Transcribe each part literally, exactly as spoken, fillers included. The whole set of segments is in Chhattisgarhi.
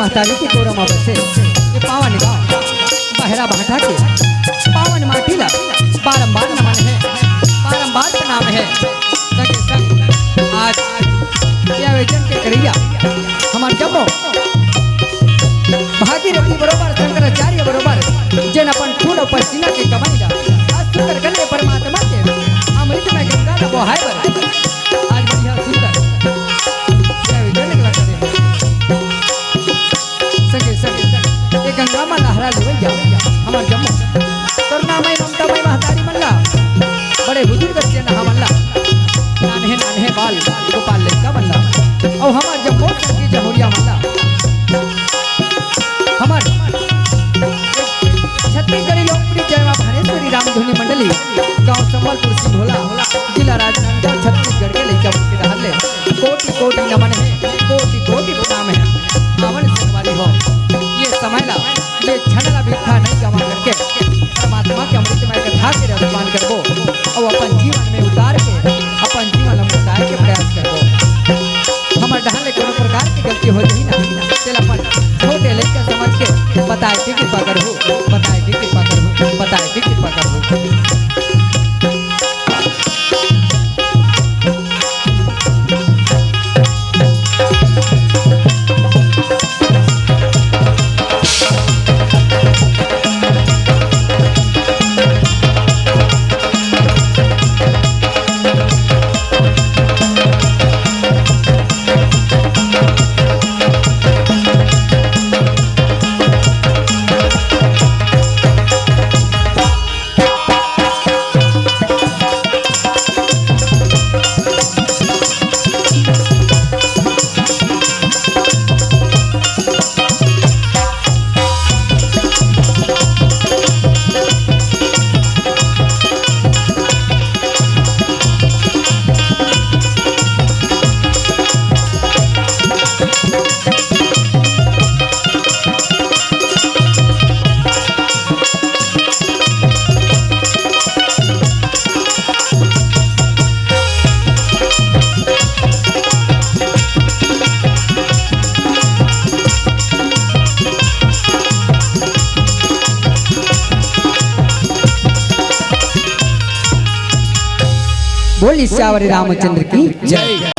महतारी के कोरा म बसे ये पावन गांव बहरा भाठा के पावन माटी ला बारंबार नमन हे, बारंबार प्रणाम हे। संगे संग आज ये आयोजन के करइया हमर जम्मो भागीरथी बरोबर शंकराचार्य बरोबर जेन अपन खून अउ पसीना के कमाई ला आज सुंदर कने परमात्मा के अमृतमय गंगा ला बोहाय बर आज बढ़िया सुंदर ये आयोजन ला करे हे। संगे संगे ये गंगा म लहरा लेवइया हमर जम्मो करुणामय ममतामय महतारी मन ला, बड़े बुजुर्ग जेन हमन ला, नान्हे नान्हे बाल गोपाल लइका मन ला, अउ हमर जम्मो संगी जहुरिया मन ला, हमर छत्तीसगढ़ी लोकप्रिय जय मां भुवनेश्वरी रामधुनी मंडली, गांव संबलपुर सिंघोला, जिला राजनांदगांव, छत्तीसगढ़ के लइका मन के डहर ले कोटि कोटि नमन हे, कोटि कोटि प्रणाम हे। आवन संगवारी हो, ये समय ला, ये क्षण ला बिरथा नइ गंवा करके परमात्मा के अमृतमय कथा के रसपान करबो अउ अपन जीवन में उतार के अपन जीवन ला मुक्ताय के प्रयास करबो। हमर डहर ले कोनो प्रकार के गलती हो जाही ना, तेला अपन छोटे लइका समझ के बताय के कृपा करहू, बताय के कृपा करहू, बताय के कृपा करहू। बोली सियावर रामचंद्र की जय।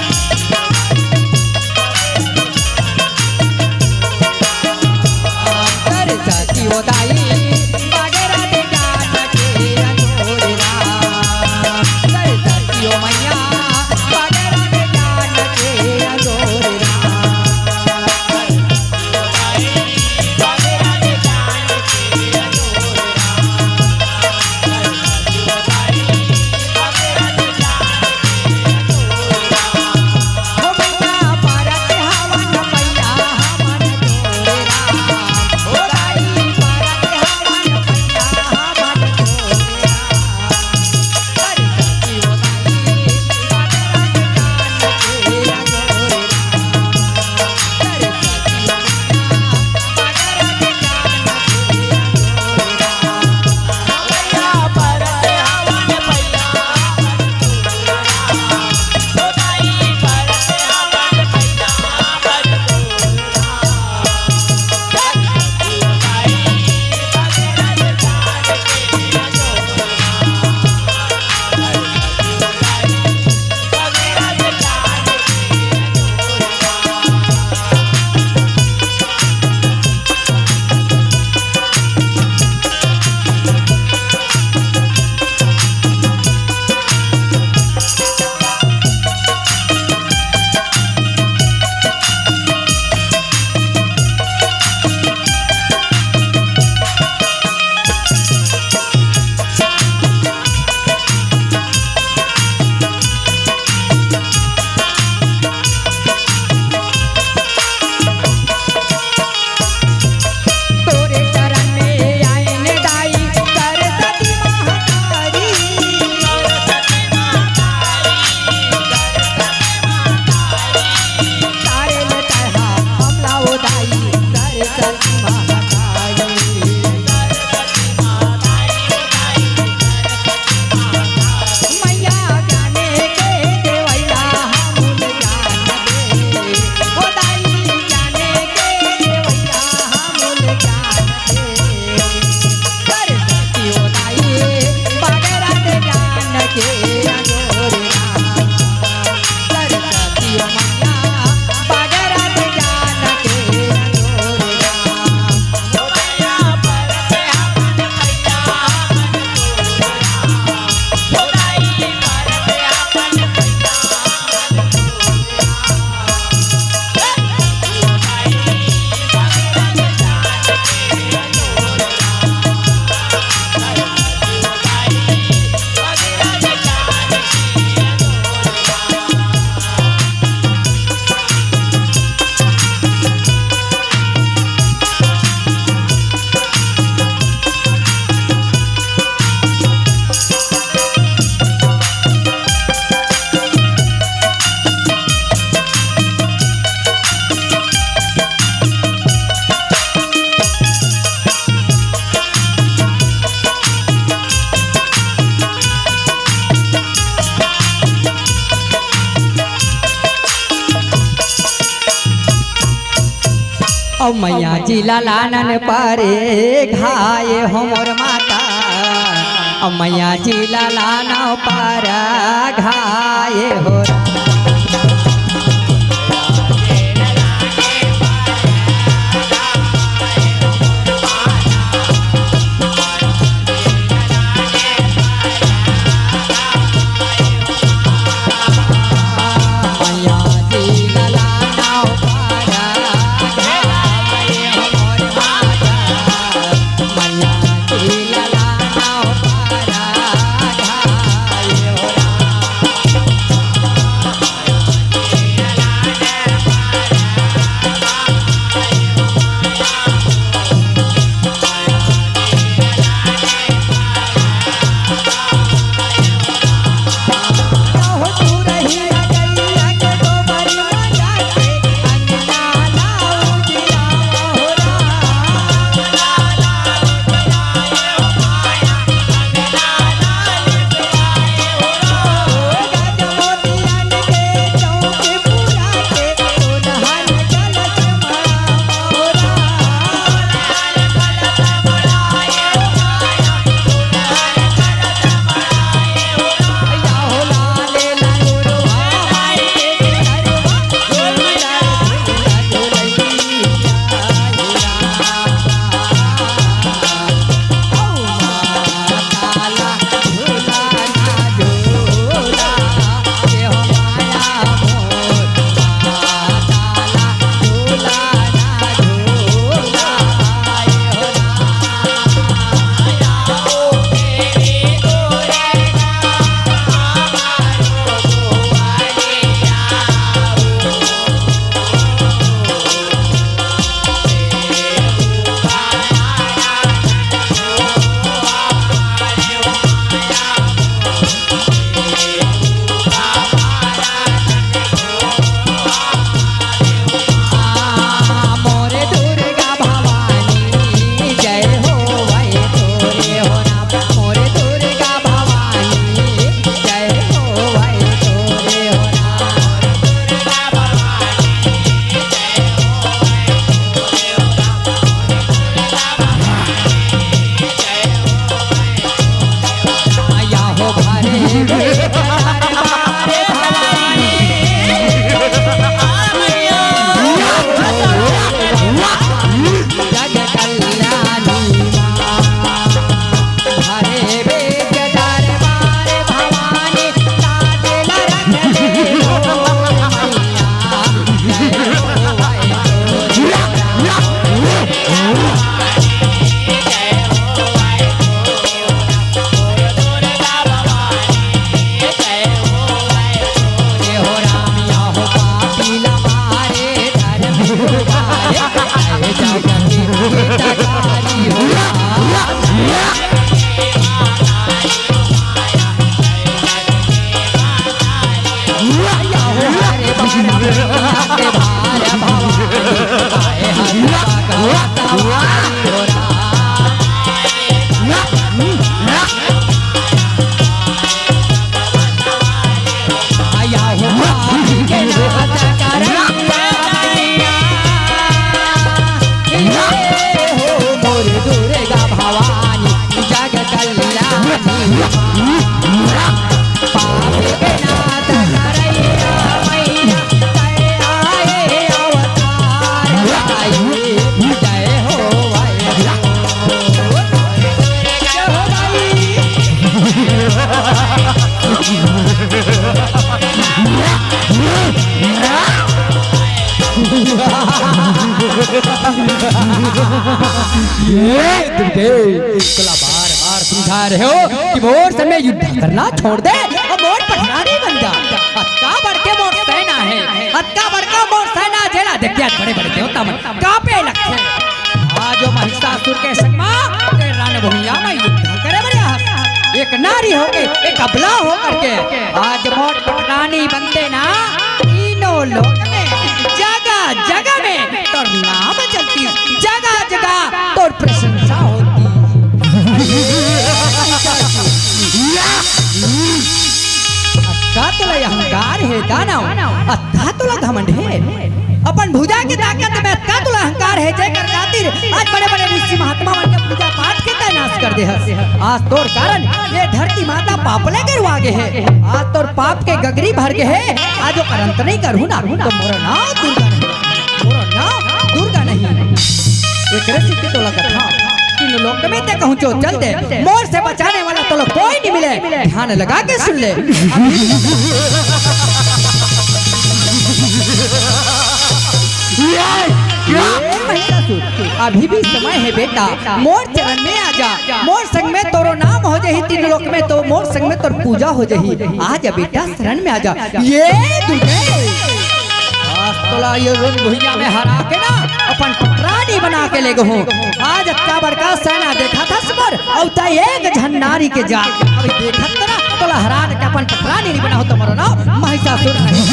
अउ मैया जी ला लानन परे घाय हो मोर माता, अउ मैया जी ला लानन परे घाय हो। ये दुर्गे, तोला बार बार समझा रहे हो कि मोर संग युद्ध करना छोड़ दे अउ मोर पटरानी बन जा। अतका बड़के मोर सेना हे, अतका बड़का मोर सेना, जेला देख के बड़े बड़े देवता मन कांपे लगथे। आज वो महिषासुर के संग म तें रण भुइयां म युद्ध करे बर आए हस। एक नारी होके, एक अबला होकर के आज मोर पटरानी बनते ना, तीनों लोक में, जगह जगह में तोर नाम चलतिस, जगह जगह तोर प्रशंसा होतिस। अतका तोला अहंकार हे दानव, अतका तोला घमंड हे, अपन भुजा के ताकत में अतका तोला अहंकार हे, देहस। आज तोर कारण ये धरती माता पाप ले गरुआ गे हे। आज तोर पाप के गगरी भर गे हे। आज ओकर अंत नहीं करहूं ना, त मोर नाव दुर्गा नहीं, मोर नाव दुर्गा नहीं। एकरे सेती तोला कथंव, तीन लोक में ते कहूं जो चल दे, मोर से बचाने वाला तोला कोई नहीं मिले। ध्यान लगा के सुन ले। ए महिषासुर, अभी भी समय हे बेटा, मोर चरण में आ जा, मोर संग में तोरो नाम हो जाही तीन लोक में, त मोर संग में तोर पूजा हो जाही। आ जा बेटा, शरण में आ जा। ए दुर्गे, आज तोला ये रण भुइयां में हरा के ना, अपन पटरानी बना के लेगहूं। आज अतका बड़का सेना देखत हस मोर, अउ तैं एक झन नारी के जात। अभी देखत ना, तोला हरा के अपन पटरानी नहीं बनाहूं त मोर नाव महिषासुर नहीं।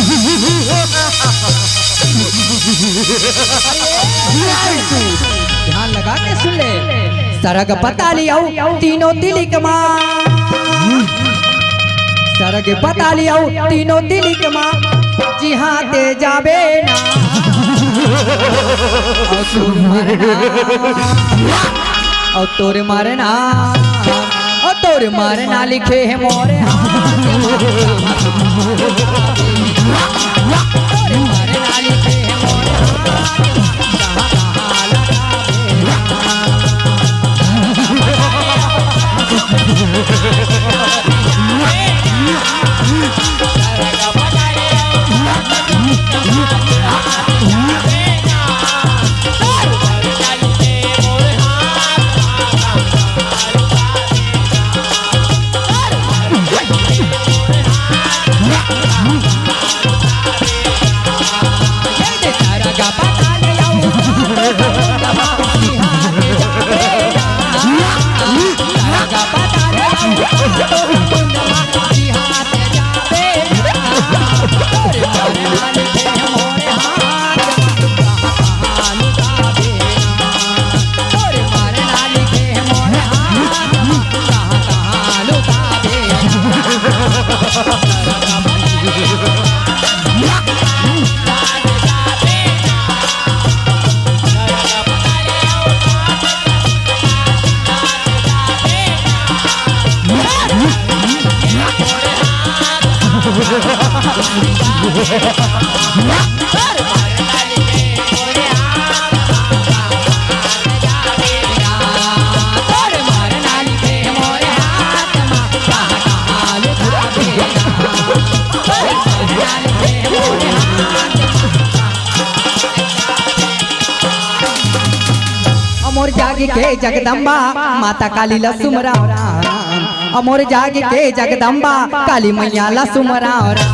ध्यान लगा के सुन ले। सरग पताली अउ तीनों तिलिक मा, सरग पताली अउ तीनों तिलिक मा, जिहां ते जाबे ना। अउ तोर मरना, अउ तोर मरना, अउ तोर मरना लिखे हे मोरे हाथ। तोर मरना लिखे हे मोरे हाथ। अमोर जाग के जगदम्बा, माता काली ला सुमराव राम। अमोर जाग के जगदम्बा, काली मैया ला सुमराव राम।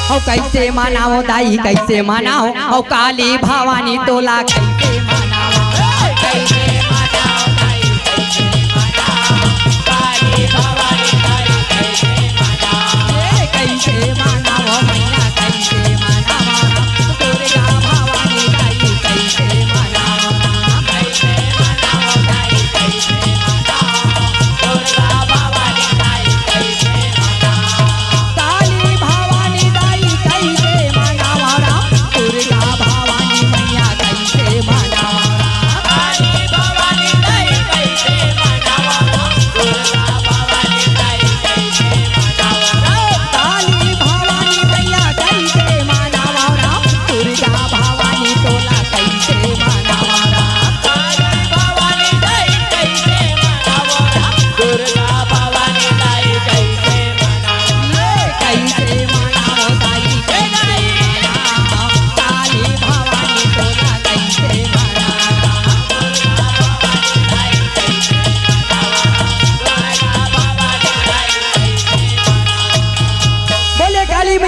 अउ कइसे मनाओ दाई, कइसे मनाओ, अउ काली भवानी तोला कइसे मनाओ, कइसे मनाओ दाई, कइसे मनाओ, काली भवानी तोला कइसे मनाओ।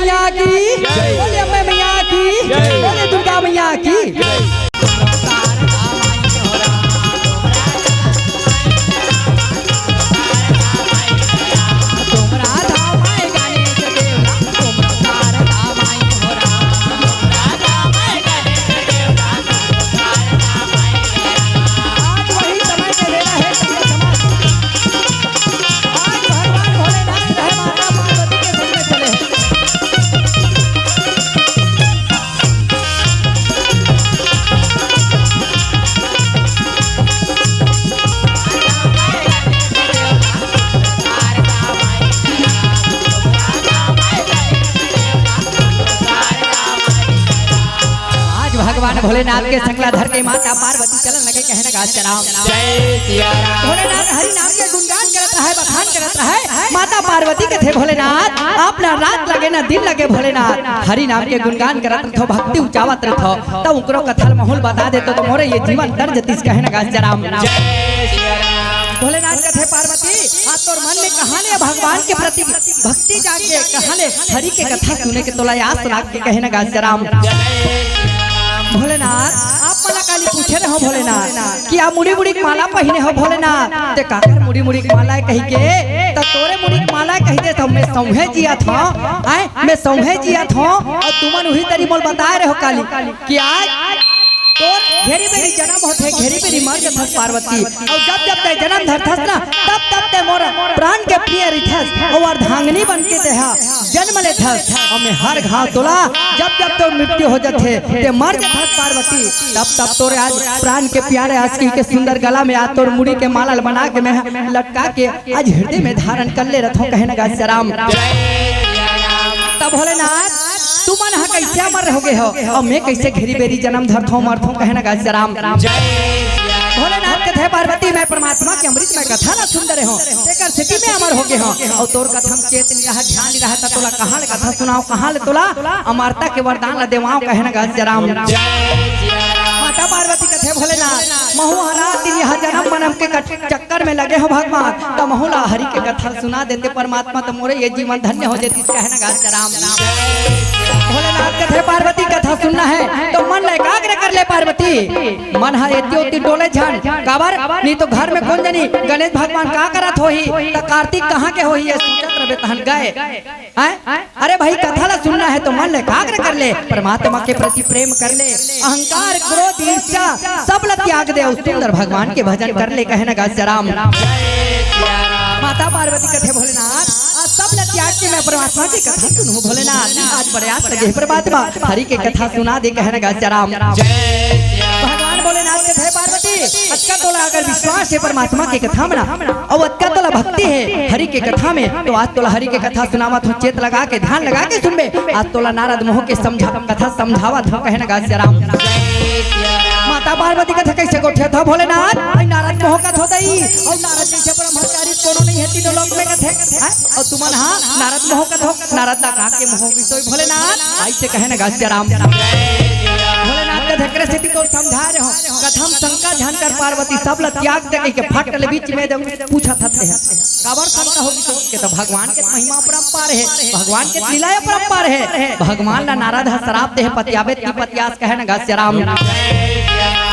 मैया की, बोले अम्बे मैया की, बोले दुर्गा मैया की। आज वही समय के बेरा हे, आज भगवान भोलेनाथ रहे, माता पार्वती के संग में चले। आज भगवान भोलेनाथ के संग ला धर के माता पार्वती चलन लगे, कहे न गा सीताराम। जय सिया राम। भोलेनाथ हरि नाम के गुणगान करत रहे, बखान करत रहे। माता पार्वती कथे, भोलेनाथ, आप ना रात लगे ना दिन लगे भोलेनाथ, हरि नाम के गुणगान करत रथो, भक्ति उचावत रथो, तब उकरो कथा ल महूं ल बता देतो त मोरे ये जीवन तर जतिस, कहे न गा सीताराम। जय सिया राम। भोलेनाथ कथे, पार्वती, आज तोर मन में कहां ले भगवान के प्रति भक्ति जाग के, कहां ले हरि के कथा सुने के तोला आस लाग के, कहे न गा सीताराम। जय सिया राम। भोलेनाथ, आप मन ला काली पूछे रहे हो भोलेनाथ कि आप मुड़ी मुड़ी के माला पहिने हो भोलेनाथ, ते काकर मुड़ी मुड़ी के माला हे कहि के, त तोरे मुड़ी के माला हे कहि दे, त मैं सौंहे जियत हंव, आय, मैं सौंहे जियत हंव, अउ तुमन उही तरी मोला बताए रहे हो काली कि आज तोर घेरी बेरी जनम होथे, घेरी बेरी मर जथस पार्वती, अउ जब जब तैं जनम धरथस ना, तब तब तैं मोर प्राण के प्रिय रिथस, अउ अर्धांगिनी बन के तेहा जनम लेथस, अउ मैं हर घांव तोला, जब जब तोर मृत्यु हो जथे, तैं मर जथस पार्वती, तब तब तोरे आज प्राण के प्यारे आशिकी के सुंदर गला में आज तोर मुड़ी के माला ल बना के मैं लटका के आज हृदय में धारण कर ले रथों, कहे न गा सीताराम। तब भोलेनाथ, तुमन ह कइसे अमर हो गे हो, अउ मैं कइसे घेरी बेरी जनम धरथों मरथों, कहे न गा सीताराम। भोलेनाथ कथे, पार्वती, मैं परमात्मा के अमृतमय कथा ला सुन डरे हों, तेकर सेती मैं अमर हो गे हों। अउ तोर कथा म चेत नइ रहय, ध्यान नइ रहय, त तोला कहां ले कथा सुनावं, कहां ले तोला अमरता के वरदान ला देवावं, कहे न गा सीताराम। माता पार्वती कथे, भोलेनाथ, महूं ह रात दिन इहां जनम मनम के कट-, चक्कर में लगे हों भगवान, त महूं ला हरि के कथा सुना देते परमात्मा, त मोरे ये जीवन धन्य हो जतिस, कहे न गा सीताराम। भोलेनाथ कथे, पार्वती, कथा सुनना हे त मन ला एकाग्र कर ले पार्वती, मन ह एती ओती डोले झन, काबर? नहीं त घर में कोन जनी गणेश भगवान का करत होही, त कार्तिक कहां के होही, ये सोचत रहे तहन गए। हैं? अरे भाई, कथा ला सुनना हे त मन ला एकाग्र कर ले, परमात्मा के प्रति प्रेम कर ले। अहंकार, क्रोध, ईर्ष्या सब ला त्याग दे अउ सुंदर भगवान के भजन कर ले, कहे न गा सीताराम। माता पार्वती कथे, भोलेनाथ, आज सब ला त्याग के मैं परमात्मा के कथा सुनहूं भोलेनाथ। आज बड़े आस लगे हे परमात्मा, हरि के कथा सुना दे, कहे न गा सीताराम। भगवान भोलेनाथ कथे, पार्वती, अतका तोला अगर विश्वास हे परमात्मा के कथा म ना, अउ अतका तोला भक्ति हे हरि के कथा में, त आज तोला हरि के कथा सुनावत हों, चेत लगा के, ध्यान लगा के सुनबे। आज तोला नारद महूं के समझा, कथा समझावत हों, कहे न गा सीताराम। माता पार्वती कथे, कइसे गोठियाथव भोलेनाथ? अई नारद महूं कथों दई, अउ नारद जइसे ब्रह्मचारी कोनो नइ हे तीनों लोक में कथे। हैं? अउ तुमन ह नारद महूं कथव, नारद ला कहा के महूं गिसोई भोलेनाथ, अइसे कहे न गा सीताराम। भोलेनाथ कथे, एकरे सेती तोला समझा रहे हों, कथा म शंका झन कर पार्वती, सब ला त्याग दे कहिके फट ले बीच में दे पूछत हथे। काबर शंका होगे त भगवान के महिमा अपरंपार हे, भगवान के लीला अपरंपार हे। भगवान ला नारद ह श्राप दे हे, पतियाबे त पतियास, कहे न गा सीताराम।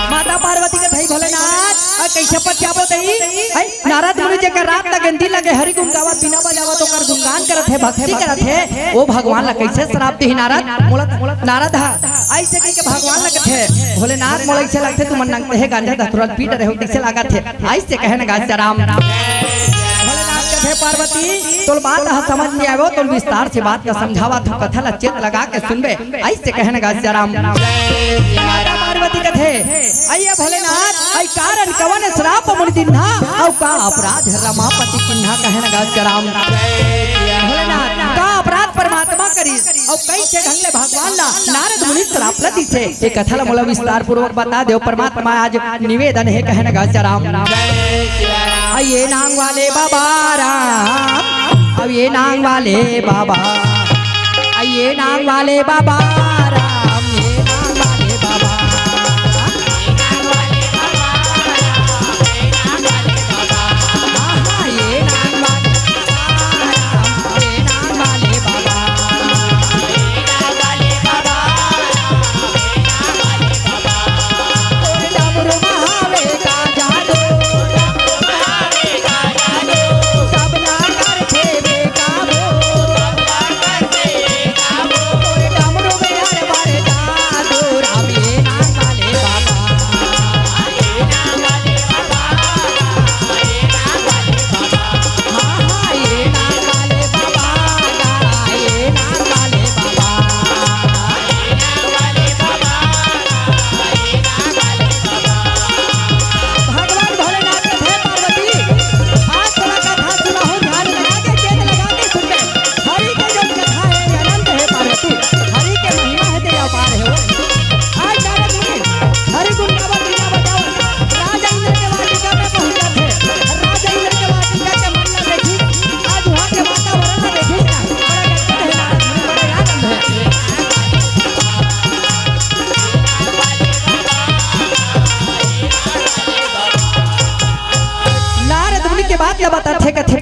माता पार्वती कथे, भोलेनाथ, अ, कइसे पतियाबो दई? हैं? नारद मुनि जेकर रात लगे दिन लगे हरि गुण गावत, बीना बजावत, ओकर गुणगान करत हे, भक्ति करत हे, ओ भगवान ला कइसे श्राप दिही नारद? मोला त नारद ह अइसे कहिके भगवान ला कथे, भोलेनाथ, मोला अइसे लगथे तुमन नंगतेहे गांजा धतुरा ल पी डरे हो, कइसे लागत हे? अइसे कहे न गा सीताराम। भोलेनाथ कथे, पार्वती, तोला बात ह समझ नइ आवय, तोला विस्तार से बात ला समझावत हों, कथा ला चेत लगा के सुनबे। अइसे कहे न गा सीताराम। माता पार्वती कथे, अई भोलेनाथ, अई कारण कवन श्राप मुनि दिन्हा, अउ का अपराध रमापति किन्हा, कहे न गा सीताराम। भोलेनाथ, का अपराध परमात्मा करिस, अउ कइसे ढंग ले भगवान ला नारद मुनि श्राप ल दिसे, ये कथा ला मोला विस्तार पूर्वक बता देव परमात्मा, आज निवेदन हे, कहे न गा सीताराम। अई ए नांग वाले बाबा राम, अई ए नांग वाले बाबा, अई ए नांग वाले बाबा राम, ए नांग वाले बाबा। आहा, ए नांग वाले बाबा राम, ए नांग वाले बाबा।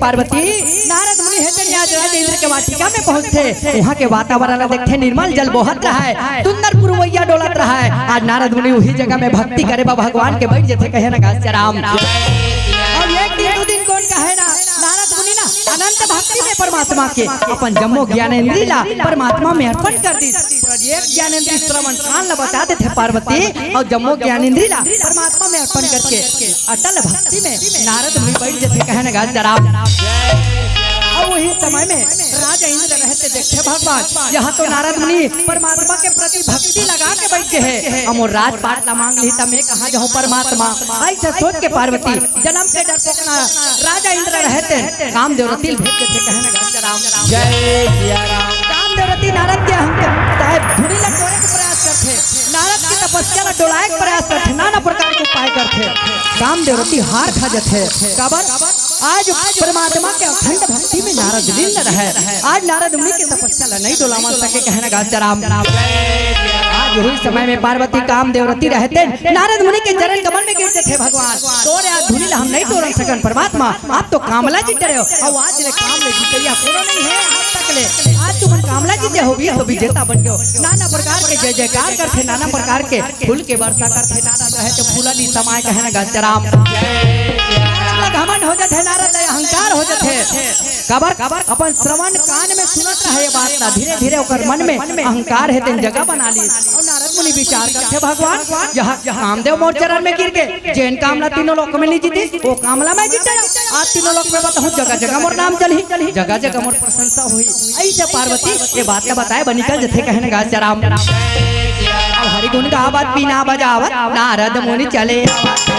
पार्वती, नारद मुनि हे तेन आज राजा इंद्र के वाटिका में पहुंचथे। उहाँ के वातावरण ला देखथे, निर्मल जल बोहत रहय, सुंदर पुरवैया डोलत रहय। आज नारद मुनि उही जगह में भक्ति करे बर भगवान के बइठ जथे, कहे न गा सीता राम। अब एक दिन, दू दिन कोन कहे ना, नारद मुनि ना अनंत भक्ति में परमात्मा के अपन जम्मो ज्ञानेंद्री ला परमात्मा में अर्पण कर दिस। एक ज्ञानेंद्री श्रवण कान ला बचा देथे पार्वती, अउ जम्मो ज्ञानेंद्री ला परमात्मा में अर्पण करके अटल भक्ति में नारद मुनि बइठ जथे, कहे न गा सीता राम। अउ उही समय में राजा इंद्र रहे तेन देखथे भगवान, यहाँ तो नारद मुनि परमात्मा के प्रति भक्ति लगा के बइठ गे हे, अउ मोर राजपाट ला मांग लिही त मैं कहाँ जाहूँ परमात्मा। अइसे सोच के पार्वती जनम के डरपोकना राजा इंद्र रहे तेन कामदेव रति ल भेज देथे, कहे न गा सीता राम। जय सिया राम। कामदेव रति नारद के अहंकार, साहेब, धुरी ला टोरे के प्रयास करथे, नारद के तपस्या ला डोलाए के प्रयास करथे, नाना प्रकार के उपाय करथे। कामदेव रति हार खा जथे। काबर? आज परमात्मा के अखंड भक्ति में नारद लीन रहे। आज नारद मुनि के तपस्या ला नइ डोलावन सके, कहे न गा सीता राम। आज उही समय में पार्वती कामदेव रति रहे तेन नारद मुनि के चरण कमल में गिर जथे, भगवान, तोरे आज धुरी ला हम नइ टोरन सकन परमात्मा, आप तो कामला जीते रहे हो, अउ आज ले काम ले जीतइया कोनो नइ हे आज तक ले। आज तुमन कामला जीते हो, वीर तो विजेता बन गए हो। नाना प्रकार के जय जयकार करथे, नाना प्रकार के फूल के वर्षा करथे, नारद रहे तेन फूलन समाय, कहे न गा सीता राम। नारद ला घमंड हो जथे, नारद ला अहंकार हो जथे। काबर? अपन श्रवण कान में सुनत रहे ये बात ला, धीरे धीरे ओकर मन में अहंकार हे तेन जगह बना लिस। अउ नारद मुनि विचार करथे, भगवान, यहाँ कामदेव मोर चरण में गिर गे, जेन कामला तीनों लोक में नइ जीतिस, ओ कामला मैं जीतंव। आज तीनों लोक में बताहूँ, जगह जगह मोर नाम चलही, जगह जगह मोर प्रशंसा होही। अइसे पार्वती ये बात ला बताए बर निकल जथे, कहे न गा सीता राम। अब हरि गुण गावत बीना बजावत नारद मुनि चले आवत।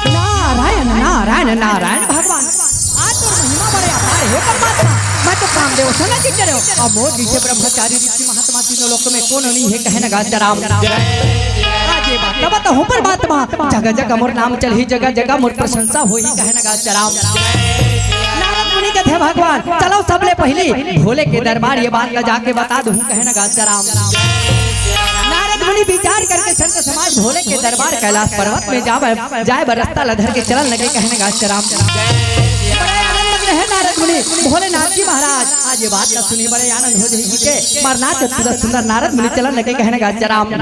नारायण, नारायण, नारायण भगवान, आज तोर महिमा बड़े अपार हे परमात्मा। मैं तो कामदेव से नइ जीते रहे हो, अउ मोर जइसे ब्रह्मचारी ऋषि महात्मा तीनों लोक में कोनो नइ हे, कहे न गा सीता राम। आज ये बात ला बताहूँ परमात्मा, जगह जगह मोर नाम चलही, जगह जगह मोर प्रशंसा होही, कहे न गा सीता राम। नारद मुनि कथे, भगवान, चलो सबले पहिली भोले के दरबार ये बात ला जाके बता दूँ, कहे न गा सीता राम। नारद मुनि विचार करके संत समाज भोले के दरबार कैलाश पर्वत में जाए बर, जाए बर रस्ता ला धर के चलन लगे, कहे न गा सीता राम। बड़े आनंद में रहे नारद मुनि, भोलेनाथ जी महाराज आज ये बात ला सुने बड़े आनंद हो जाही के मरना के सुंदर सुंदर नारद मुनि चलन लगे, कहे न गा सीता राम। ये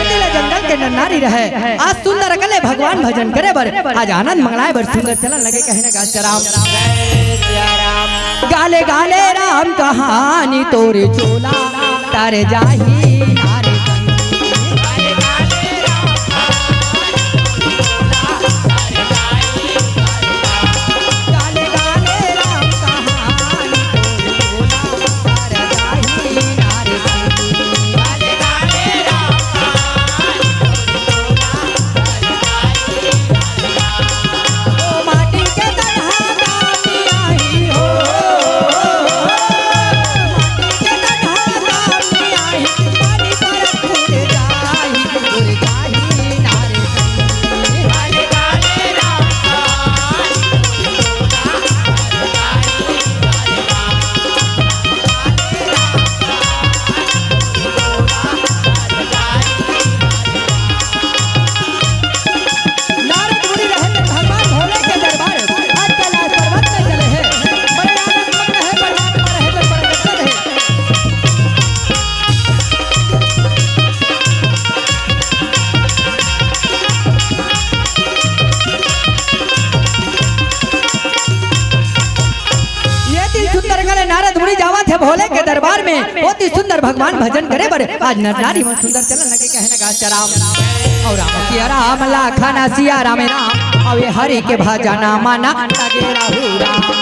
दिल जंगल के नर नारी रहे, आज सुंदर अकेले भगवान भजन करे बर, आज आनंद मंगलाए बर सुंदर चलन लगे, कहे न गा सीता राम। गाले गाले राम कहानी तोरे चोला तर जाही नारे संगी। गाले गाले राम कहानी तोरे चोला तर जाही नारे संगी। भोले के दरबार में बहुत ही सुंदर भगवान भजन करे बर आज नर नारी मन सुंदर चलन लगे। कहे न गा सिया राम, अउ राम सिया राम, लखन सिया राम राम, अउ ये हरि के भजन मन लगे रहू राम।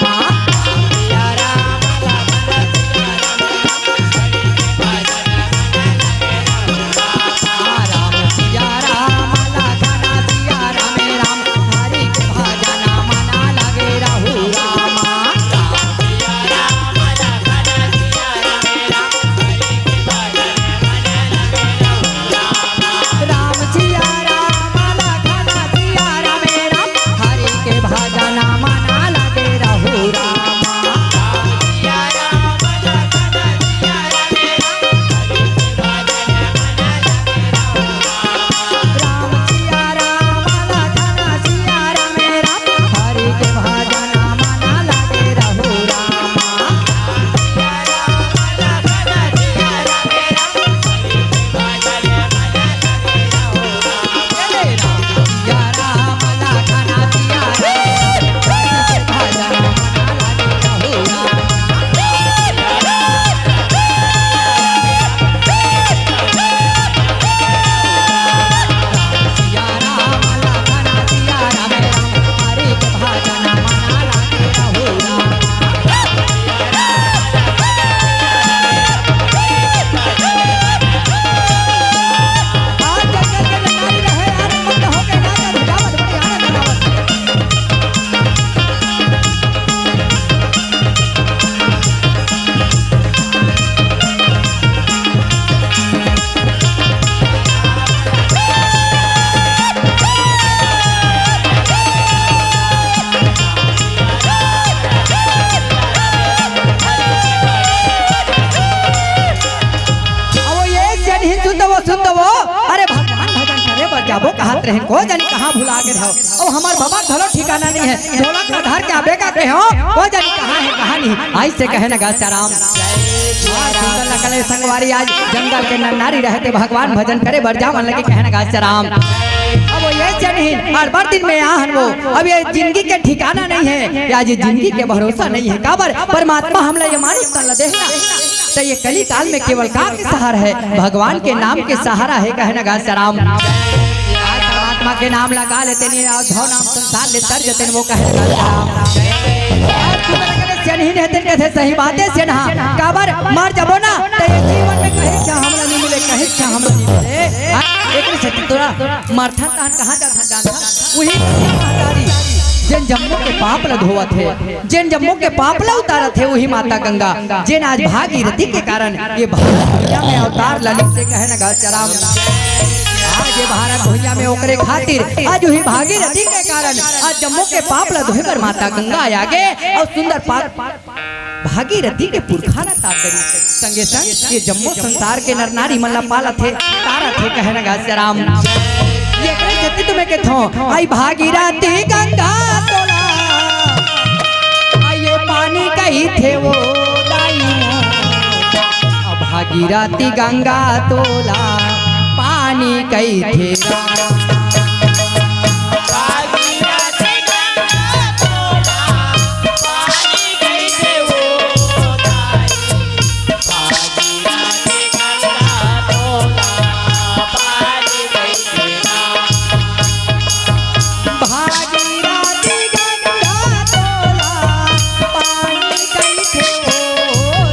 अब ये सियान ही सुन दवो, सुन दवो। अरे भगवान भजन करे बर जाबो कहत रहे, को जानी कहाँ भुला गे हव। अब हमर बाबा घलो ठिकाना नहीं है, ढोलक ला धर के आबे का कहे हो, को जानी कहाँ है, कहाँ नहीं। अइसे कहे न गा सिया राम। आज सुंदर लगले संगवारी, आज जंगल के नर नारी रहते भगवान भजन करे बर जावन लगे, कहे न गा सिया राम। अब वो ये सियान ही, अउ बड़ दिन में आहन वो, अब ये जिंदगी के ठिकाना नहीं है, या ये जिंदगी के भरोसा नहीं है। काबर परमात्मा हमला ये मानुष तन ला देहना, त ये कली काल में केवल का के सहारा है? भगवान के नाम के सहारा है, कहे न गा सिया राम। आज परमात्मा के नाम लगा लेते नहीं, अउ धौ नाम संसार ले तर जते नहीं, वो कहे न गा सिया राम। आज तू मेरे कने सियान ही नहीं तेन कथे सही बात है सियान हा। काबर मर जबो ना, त ये जीवन में कहीं क्या हमला नहीं मिले, कहीं क्या हमला नहीं मिले। हाँ, एक नहीं सती तोरा मरथन तहन कहाँ जाथन जानथन? उही गंगा महतारी, जेन जम्मो के पाप ल धोवत हे, जेन जम्मो के पाप ल उतारत हे, उही माता गंगा, जेन आज भागीरथी के कारण ये भारत भुइयां में अवतार ललिस हे, कहे न गा सिया राम। आज ये भारत भुइयां में ओकरे खातिर, आज उही भागीरथी के कारण आज जम्मो के पाप ल धोए बर माता गंगा आ गे अउ सुंदर पाप भागीरथी के पुरखा ला तार करी। संगे संग ये जम्मो संसार के नर नारी मन ला पालत हे, तारत हे, कहे न गा सिया राम। ये करे सेती तुम्हें के थो, आई भागीरथी गंगा तोला, आई ये पानी कही थे वो दाई मोर। अब भागीरथी गंगा तोला, पानी कही थे राम। भागीरथी गंगा तोला पानी कइसे हो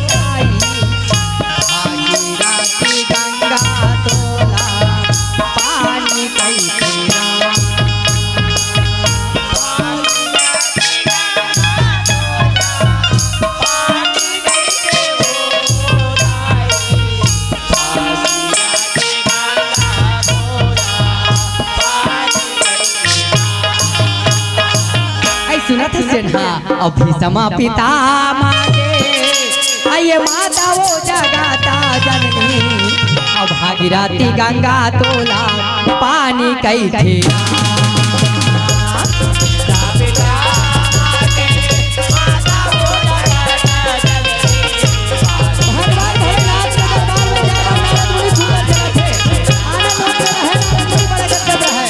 जाई। भागीरथी गंगा तोला पानी कइसे हो। आई सुनत हस सियान हा, अभी समा पिता मागे, आइए माता वो जगाता जननी, अब भागीरथी गंगा तोला पानी कइसे। भगवान भोलेनाथ के दरबार में जाकर नारद मुनि सुंदर जगत है। आनंद मग्न रहे, नारद मुनि बड़े गदगद रहे।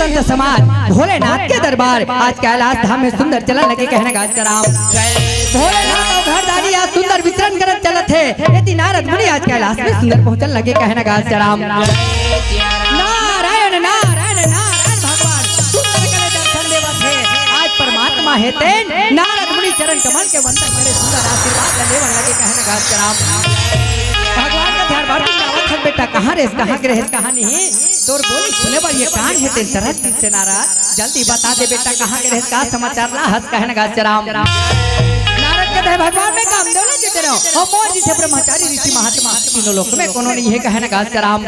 संत समाज, भोलेनाथ के दरबार आज कैलाश धाम में सुंदर चलन लगे, कहे न गा सीताराम। भोलेनाथ अउ घरदारी आज सुंदर विचरण करत चलत हे। एती नारद मुनि आज कैलाश में सुंदर पहुंचन लगे, कहे न गा सीताराम। नारायण, नारायण, नारायण भगवान सुंदर कले दर्शन देवत हे। आज परमात्मा हे तेन नारद मुनि चरण कमल के वंदन करे, सुंदर आशीर्वाद ल लेवन लगे, कहे न गा सीताराम। भगवान का ध्यान बार आवत हन बेटा, कहाँ रेस, कहाँ के रेस, कहाँ नहीं। तोर बोली सुने बर ये कान हे तेन सरहद तीर से नारद, जल्दी बता दे बेटा, कहाँ के रेस, का समाचार ला हस, कहे न गा सीताराम। नारद कहत हे भगवान, मैं कामदेव ला जीते रहेंव, अउ मोर जइसे ब्रह्मचारी ऋषि महात्मा तीनों लोक में कोनो नहीं हे, कहे न गा सीताराम।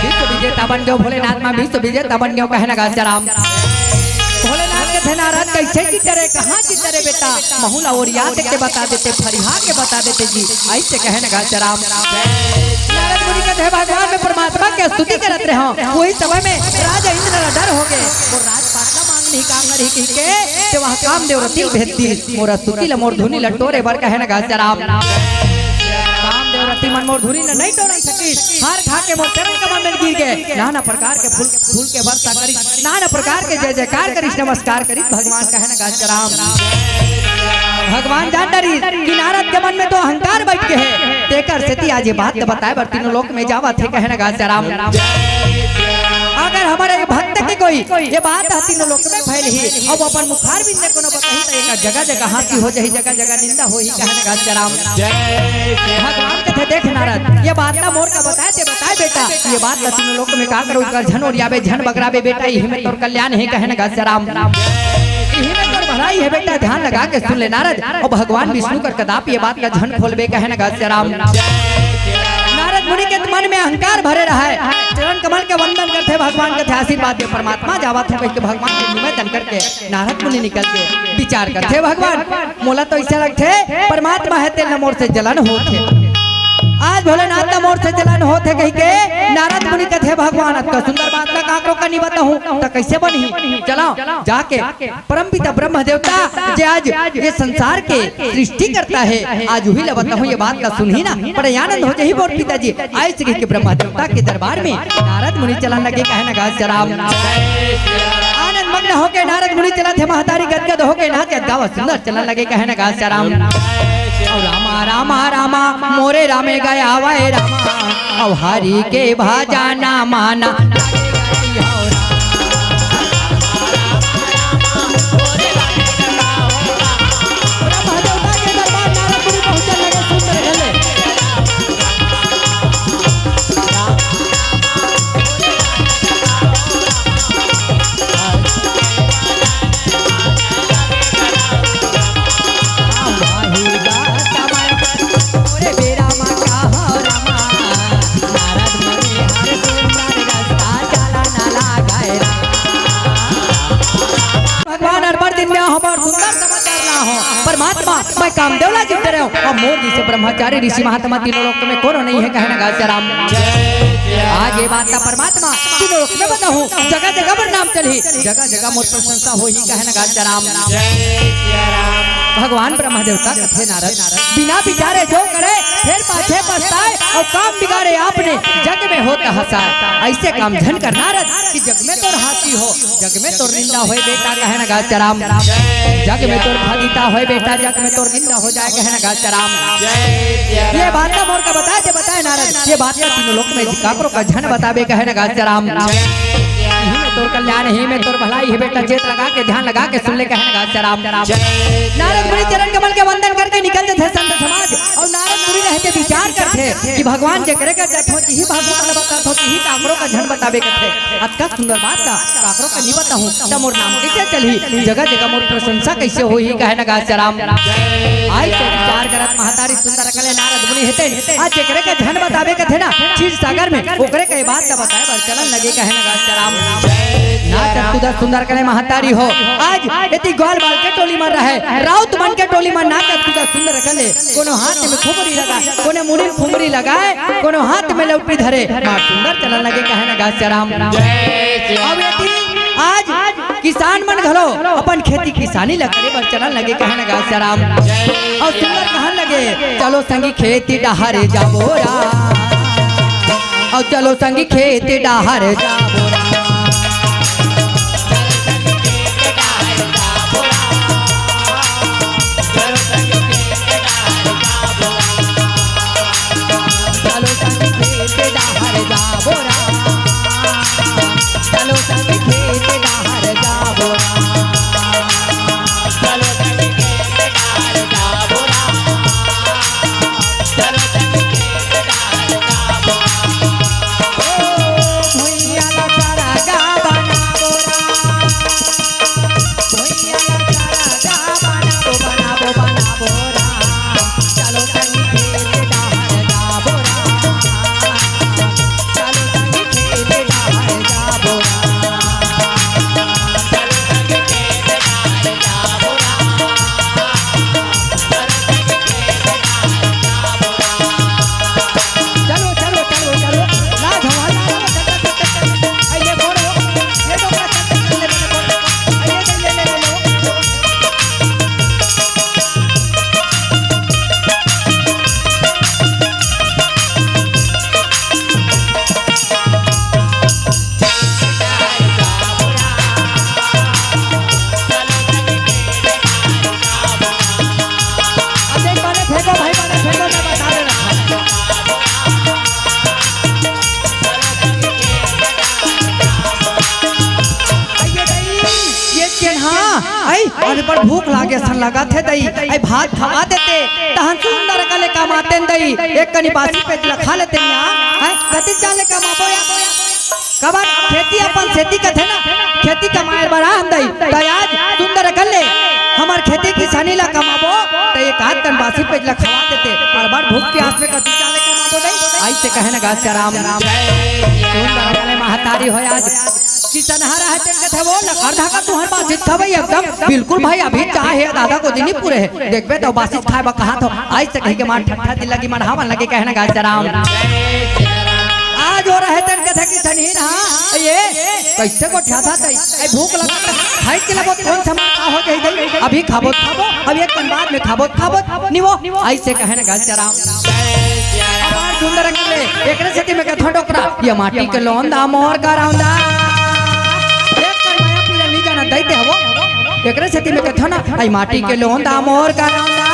विश्व विजेता बन गेंव भोलेनाथ, मैं विश्व विजेता बन गेंव, कहे न गा सीताराम। भोलेनाथ कहत हे नारद, कइसे जीते रहे, कहाँ जीते रहे बेटा, महूं ला ओरिया के बता देते, फरिया के बता देते जी, अइसे कहे न गा सीताराम। नारद मुनि कहत हे भगवान, मैं परमात्मा के स्तुति करत रहेंव, ओही समय में राजा इंद्र ला डर होगे, अउ राजपाट ला मांग नहीं काम नहीं कहिके, ते वहाँ कामदेव रति भेज दिस, मोर स्तुति ला, मोर धुनि ला टोरे बर, कहे न गा सीताराम। कामदेव रति मन मोर धुनि ला नहीं टोरन सकिस, हार खा के मोर चरण कमल में गिर गे, नाना प्रकार के फूल, फूल के वर्षा करिस, नाना प्रकार के जय जयकार करिस, नमस्कार करिस भगवान, कहे न गा सीताराम। भगवान जान डरिस कि नारद के मन में तो अहंकार बइठ गे हे, तेकर सेती आज ये बात ल बताए बर तीनों लोक में जावत हे, कहे न गा सीताराम। अगर हमर एक भक्त के कोई ये बात ह तीनों लोक में फैलही, अउ अपन मुखारबिंद ले कोनो बताही, त एकर जगह जगह हांसी हो जाही, जगह जगह निंदा होही, कहे न गा सीताराम। भगवान कहत हे, देख नारद, ये बात ला मोर का बताए, ते बताए बेटा, ये बात ला तीनों लोक में का करहूं, झन ओरियाबे, झन बगराबे बेटा, इही में तोर कल्याण हे, कहे न गा सीताराम। इही में तोर भलाई हे बेटा, ध्यान लगा के सुन ले नारद। अउ भगवान विष्णु कर कदाप ये बात ला झन खोलबे, कहे न गा सीताराम। नारद मुनि के मन में अहंकार भरे रहय, चरण कमल के वंदन करथे, भगवान कथे आशीर्वाद दे परमात्मा, जावत हंव कहिके भगवान के निवेदन करके नारद मुनि निकल के विचार करथे, भगवान मोला तो अइसे लगथे परमात्मा हे तेन ला मोर से जलन होत हे। आज भोलेनाथ ला मोर से जलन होत हे कहिके नारद मुनि कथे, भगवान अतका सुंदर बात ला काकरो का नहीं बताहूं, त कइसे बनही? चलो जाके परमपिता ब्रह्म देवता जे आज ये संसार के सृष्टि करता हे, आज उही ला बताहूं, ये बात ला सुनही ना, बड़े आनंद हो जाही मोर पिताजी। अइसे कहिके ब्रह्मा देवता के दरबार में नारद मुनि चलन लगे, कहे न गा सीताराम। आनंद मग्न होके नारद मुनि चलत हे, महतारी गदगद होके नाचत गावत सुंदर चलन लगे, कहे न गा सीताराम। अउ रामा रामा रामा मोरे रामे गया वै रामा, अउ हरि के भजना माना। ब्रह्मा देवता के दरबार नारद मुनि पहुंचन लगे, सुंदर गले। भगवान, अरपन दिन में हमर सुंदर समाचार ला हो। परमात्मा, मैं कामदेव ला जीते रहेंव, अउ मोर जइसे ब्रह्मचारी ऋषि महात्मा तीनों लोक में कोनो नहीं हे, कहे न गा सीताराम। आज ये बात ला परमात्मा तीनों लोक में बताहूं, जगह जगह बदनाम चलही, जगह जगह मोर प्रशंसा होही, कहे न गा सीताराम। भगवान ब्रह्मा देवता कथे नारद, बिना विचारे जो करे, फेर पाछे पछताए, अउ काम बिगाड़े आपने, जग में होत हंसाए। अइसे काम झन कर नारद, कि जग में तोर हांसी हो, जग में तोर निंदा होय बेटा, कहे न गा सीताराम। जग में तोर फजीता होय बेटा, जग में तोर निंदा हो जाए, कहे न गा सीताराम। ये बात ला मोर का बताए, ते बताए नारद, ये बात ला तीनों लोक में काकरो का झन बताबे, कहे न गा सीताराम। इही में तोर कल्याण, इही में तोर भलाई हे बेटा, चेत लगा के, ध्यान लगा के सुन ले, कहे न गा सीताराम। नारद मुनि चरण कमल के वंदन करके निकल जथे संत समाज, अउ नारद मुनि रहिके विचार करथे कि भगवान जेकरे कर जात हों, तिही भगवान ला बताथों, तिही काकरो का झन बताबे कथे। अतका सुंदर बात ला काकरो का नहीं बताहूं, त मोर नाम कइसे चलही? जगह जगह मोर प्रशंसा कइसे होही? कहे न गा सीताराम। अइसे विचार करत महतारी सुंदर कले नारद मुनि हे तेन, आज जेकरे का झन बताबे कथे ना, क्षीर सागर में ओकरे का ये बात ला बताए बर चलन लगे, कहे न गा सीताराम। नाचत कूदत सुंदर कले महतारी हो, आज एती ग्वाल बाल के टोली मन रहय, राउत मन के टोली मन नाचत कूदत सुंदर कले, कोनो हाथ में खुमरी लगाए, कोनो मुड़ी में खुमरी लगाए, कोनो हाथ में लौटी धरे, बड़ सुंदर चलन लगे, कहे न गा सीताराम। अब एती आज किसान मन घलो अपन खेती किसानी ला करे बर चलन लगे, कहे न गा सीताराम। अउ सुंदर कहन लगे, चलो संगी खेती डहर जाबो राम, अउ चलो संगी खेती डहर जाबो राम। बोरा। चलो संग खेत डहर जाबो राम। चलो संग खेत डहर जाबो राम। चलो संग खेत डहर जाबो राम। ओ भुइयां ला सरगा बनाबो राम। भुइयां ला सरगा बनाबो, बनाबो, बनाबो राम। चलो संग खेत डहर जाबो राम। चलो संग खेत डहर जाबो राम। चलो संग खेत डहर जाबो राम। चलो संग खेत डहर जाबो राम। चलो, चलो, चलो, चलो। ला झवा, ला, ला, चल, चल, चल, चल, चल। अइए, बोलो। ये तो बड़ा चल, चल, चल, चल, चल, चल। अइए, ले, ले, ले, ले, ले। अरे, बने फेंको भाई, बने फेंको, मैं बता दे रहा हूँ। अइए दई, ये केन हा? अई, अरे बड़ भूख लागे सन लगत हे दई। अई भात खवा देते, तहन सुंदर अकन ले कमातेन दई। एक कनी बासी पेज ला खा लेतेन या। अई, कतिक जान ले कमाबो या? काबर खेती अपन सेती कथे ना, खेती कमाए बर आन दई। त आज सुंदर अकन ले हमर खेती किसानी ला कमाबो, त एक आध कन बासी पेज ला खवा देते। अरे बड़ भूख प्यास में कतिक जान ले कमाबो दई। अइसे कहे ना गाछाराम। सुंदर अकन ले महतारी होय आज। किसनहा रहे तेन कथे वो, लकड़धा का तुहर बासित खाबे एकदम। बिल्कुल भाई, अभी चाह हे, आधा गोदी नइ पूरे हे। देखबे त बासित खाए बर कहात हो। अइसे कहिके मार ठट्ठा दिल लगी, मार हवन लगे कहे ना गाछाराम। आज वो रहे तेन कथे किसनही ना, ये कइसे गोठियाथस दई? अई भूख लगत हे, खाए के लगो कौन सा मार का हो जाही दई? अभी खाबो त खाबो, अभी एक कन बाद में खाबो त खाबो, नी वो। अइसे कहे ना गाछाराम। हमार सुंदर अकन ले, एकरे सेती में कथों डोकरा, ये माटी के लोंदा मोर करौंदा। एक कर माया पीरा नी जाना दई ते हवो। एकरे सेती में कथों ना, अई माटी के लोंदा मोर करौंदा।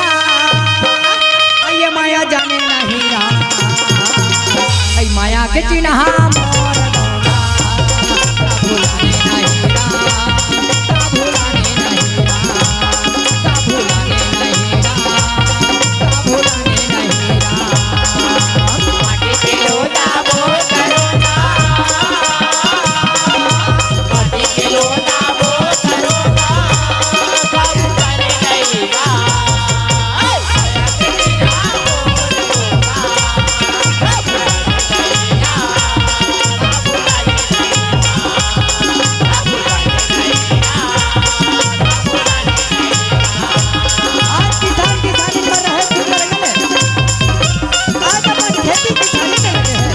अई ये माया जाने नहीं राम। अई माया के चिन्हा मोर करौंदा। भुलाने नहीं राम, भुलाने नहीं राम। आज किसान किसानी में रहे, सुंदर अकन ले। आज अपन खेती किसानी में लगे हैं।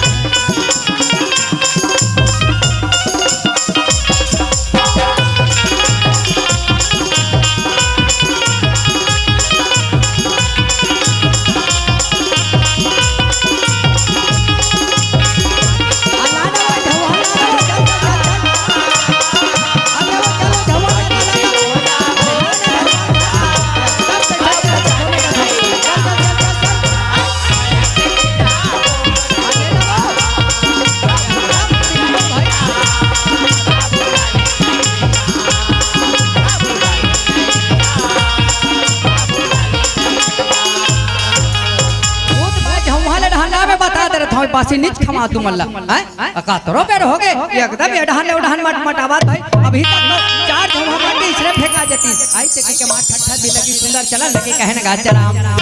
वो तो मैं झउहा ले डहन ला, मैं बता दे रहा था, बासी नइ खवांव तुमन ला, हैं? अकातरो बेर होगे, एकदम ए डहन ले ओ डहन मटमटावत हे। अभी तक तो चार झउहा माटी इसने फेंका जातिस। अइसे कहिके मार ठट्ठा दिल लगी सुंदर चलन लगे कहे ना गाछाराम। डोकरा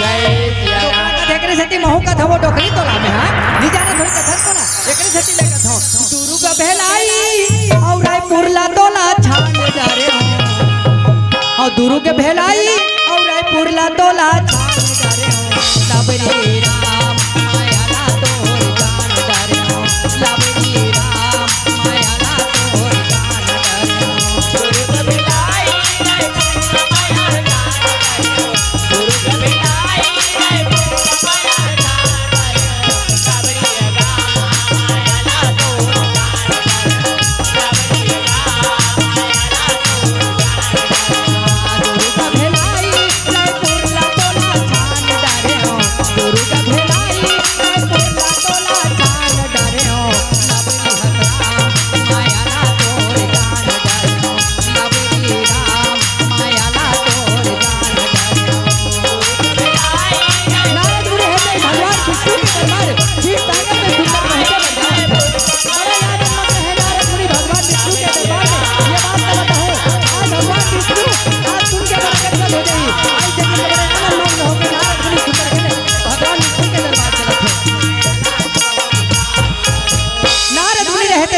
कथे एकरे सेती महूं कथों वो डोकरी तोला में, हाँ? नइ जाना थोड़ी कथन को ना, एकरे सेती ले कथों। दुरुग भेलाई, अउ रायपुर ला तोला छान जा रे हो। अउ दुरुग भेलाई, अउ रायपुर ला तोला छान जा रे हो। लब रे राम, माया ला तोर जान जा रे हो। लब रे राम, माया ला तोर जान जा रे हो।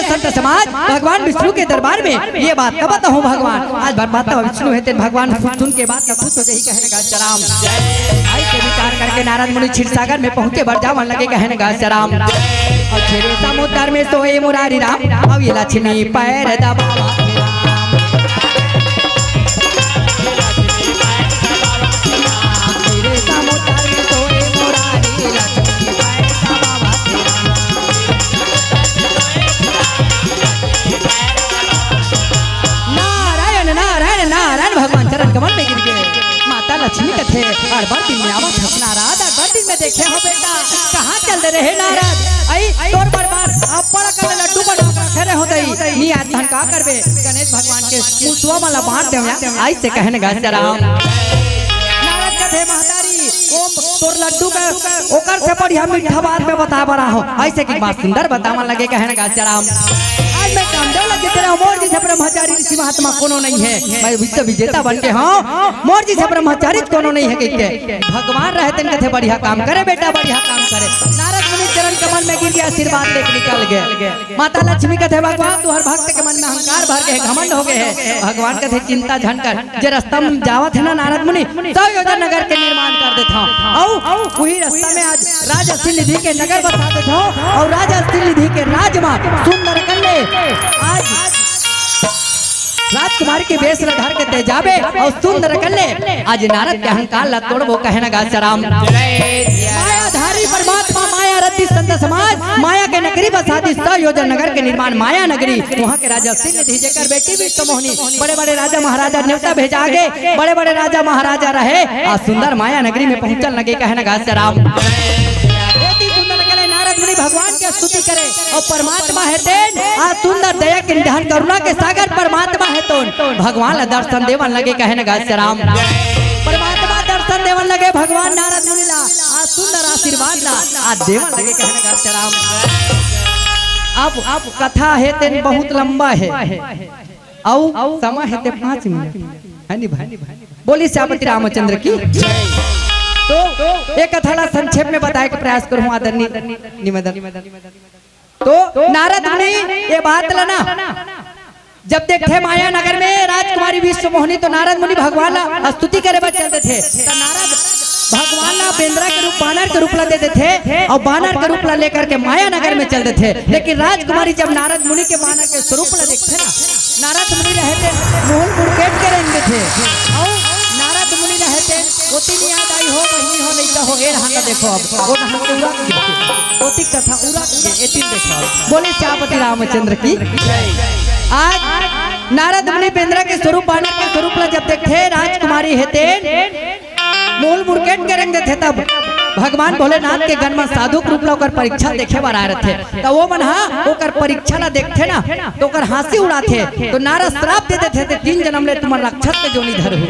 संत समाज, भगवान विष्णु के दरबार में ये बात का बताहूँ भगवान। आज भर बात विष्णु हे तेन भगवान खुद सुन के बात का खुश हो जाही, कहे न गा सीताराम। अइसे विचार करके नारद मुनि क्षीर सागर में पहुँचे बर जावन लगे, कहे न गा सीताराम। अउ क्षीर समुद्र में सोए मुरारी राम, अउ ये लक्ष्मी पैर दबावा। क्षीर समुद्र में सोए मुरारी लक्ष्मी पैर दबावा। नारायण, नारायण, नारायण, भगवान चरण कमल में गिर गे। माता लक्ष्मी कथे, "अड़बड़ दिन में आवत हस नारद, अड़बड़ दिन में देखे हों बेटा, कहाँ चल दे रहे नारद? अई तोर बरबाद, अब्बड़ अकन लड्डू बना के रखे रहे हों दई, नी आज धन का करबे?" गणेश भगवान के मुसवा मन ला बांट देवंव, अइसे कहे न गा सीताराम। नारद कथे, "महतारी, ओ तोर लड्डू का ओकर से बढ़िया मीठा बात में बताए बर आहों।" अइसे कि बात सुंदर बतावन लगे, कहे न गा सीताराम। आज मैं कामदेव लगे तेरा, मोर जइसे ब्रह्मचारी ऋषि महात्मा कोनो नइ हे, मैं विश्व विजेता बन के हँव, मोर जइसे ब्रह्मचारी कोनो नइ हे कहिके। भगवान रहे तेन कथे, "बढ़िया काम करे बेटा, बढ़िया काम करे।" नारद मुनि चरण कमल में गिर गे, आशीर्वाद लेके निकल गे। माता लक्ष्मी कथे, "भगवान, तुहर भक्त के मन में अहंकार भर गे हे, घमंड हो गे हे।" भगवान कथे, "चिंता झन कर, जे रस्ता में जावत हे ना नारद मुनि, सौ योजन नगर के निर्माण कर देथँव। अउ उही रस्ता में आज राज अष्टमी निधि के नगर बसा देथँव, अउ राज अष्टमी निधि के राज म सुंदर कन्या आज राजकुमारी के बेस ल धर के तैं जाबे अउ सुंदर कन्या आज नारद के अहंकार ल तोड़बो, कहे न गा सीताराम। मायाधारी परमात्मा, माया रत्ती संत समाज, माया के नगरी बसा दिस, सौ योजन नगर के निर्माण माया नगरी। उहाँ के राज अष्टमी निधि जेकर बेटी विश्व मोहनी, बड़े-बड़े राजा महाराजा नेवता भेजा गे, बड़े-बड़े राजा महाराजा रहे, आज सुंदर माया नगरी में पहुँचन लगे, कहे न गा सीताराम। एती सुंदर कन्या नारद मुनि भगवान के स्तुति करे, अउ परमात्मा हे तेन, आज सुंदर दया के निधान करुणा के सागर परमात्मा हे तेन, भगवान ला दर्शन देवन लगे, कहे न गा सीताराम। परमात्मा दर्शन देवन लगे भगवान नारद मुनि ला, आज सुंदर आशीर्वाद ला, आज देवन लगे, कहे न गा सीताराम। अब, अब कथा हे तेन बहुत लंबा हे, अउ समय हे ते पाँच मिनट, हे नी भाई? बोलिए सियापति रामचंद्र की। तो ये कथा ला संक्षेप में बताए के प्रयास करूँ आदरणीय निवेदन। तो नारद मुनि ये बात ला ना, जब देखथे माया नगर में राजकुमारी विश्व मोहनी, तो नारद मुनि भगवान ला स्तुति करे बर चल देथे। तो नारद भगवान ला बेंदरा के रूप, बानर के रूप ला दे देथे, अउ बानर के रूप ला लेकर के माया नगर में चल देथे। लेकिन राजकुमारी जब नारद मुनि के बानर के स्वरूप ला देखथे ना, नारद मुनि रहे ते मुहुल मुड़केट के रेंग देथे। अउ नारद मुनि रहे ते ओती नी याद आई हो, बहिनी हो, लइका हो, ए रहा का देखो अब, ओ रहा के उरक गे, ओती कथा उरक गे, एती देखो। बोले सियापति रामचंद्र की। आज नारद मुनि बेंदरा के स्वरूप, बानर के स्वरूप ला जब देखथे, राजकुमारी हे तेन मुहुल मुड़केट के रेंग देथे, तब भगवान भोलेनाथ के गण मन साधु के रूप ला ओकर परीक्षा देखे बर आए रथे। त ओ मन हा ओकर परीक्षा ला देखथे ना, तो ओकर हाँसी उड़ाथे। तो नारद श्राप दे देथे, "ते तीन जनम ले तुमन राक्षस के जोनी धरहू।"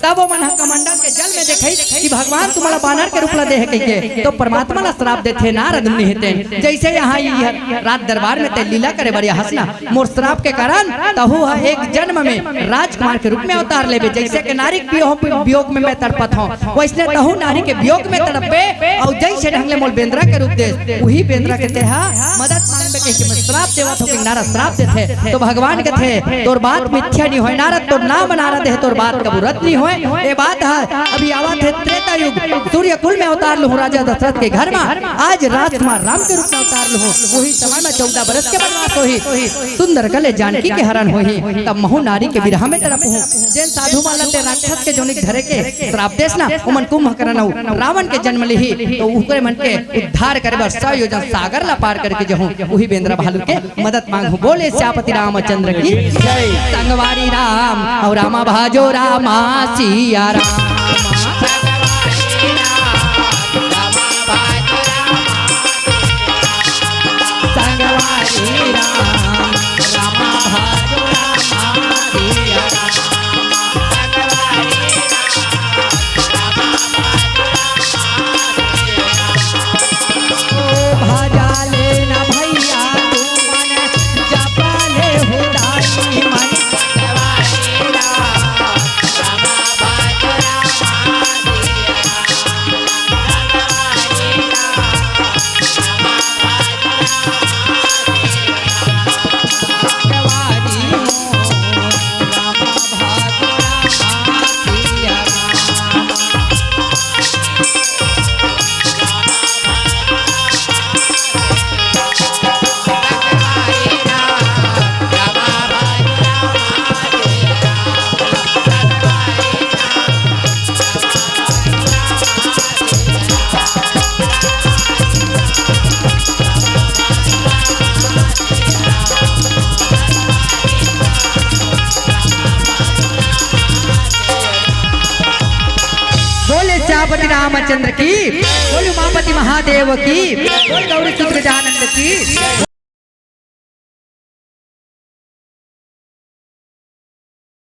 तब ओ मन हा कमंडल के जल में देखइस कि भगवान तुमन ला बानर के रूप ला दे हे कहिके, तो परमात्मा ला श्राप देथे नारद मुनि हे तेन। जइसे यहाँ ये राज दरबार में ते लीला करे बर आहस ना, मोर श्राप के कारण तहू ह एक जन्म में राजकुमार के रूप में अवतार लेबे। जइसे कि नारी के वियोग, वियोग में मैं तड़पत हँव, वइसने तहू नारी के वियोग में तड़पबे। अउ जइसे ढंग ले मोला बेंदरा के रूप देस, उही बेंदरा के तेहा मदद मांगबे कहिके मैं श्राप देवत हँव कि नारद श्राप देथे। तो भगवान कथे, "तोर बात मिथ्या नी होय नारद, तोर नाम नारद हे, तोर बात कभू रद्द नी होय।" ये बात ह अभी आवत हे त्रेता युग, सूर्य कुल में अवतार लुहूँ राजा दशरथ के घर में। आज राजकुमार राम के रूप में अवतार लुहूँ, उही समय में चौदह बरस के वनवास होही, सुंदर कन्या जानकी के हरण होही, तब महूँ नारी के बिरहा में तड़पहूँ। जेन साधु मन ला ते राक्षस के जोनी धरे के श्राप देस ना, ओमन कुंभकर्ण अउ रावण के जन्म लिही, तो उकरे मन के उद्धार करे बर सौ योजन सागर ला पार करके जहूँ, उही बेंदरा भालू के मदद मांगहूँ। बोले सियापति रामचंद्र की जय। संगवारी राम अउ रामा भाजो रामा सिया राम। संगवारी राम, रामा भाजो रामा सिया राम। ओ भजा लेना भैया तू मन, जपा ले हो दाई मन। रामचंद्र की, बोल उमापति महादेव की, बोल गौरी सुत गजानंद की।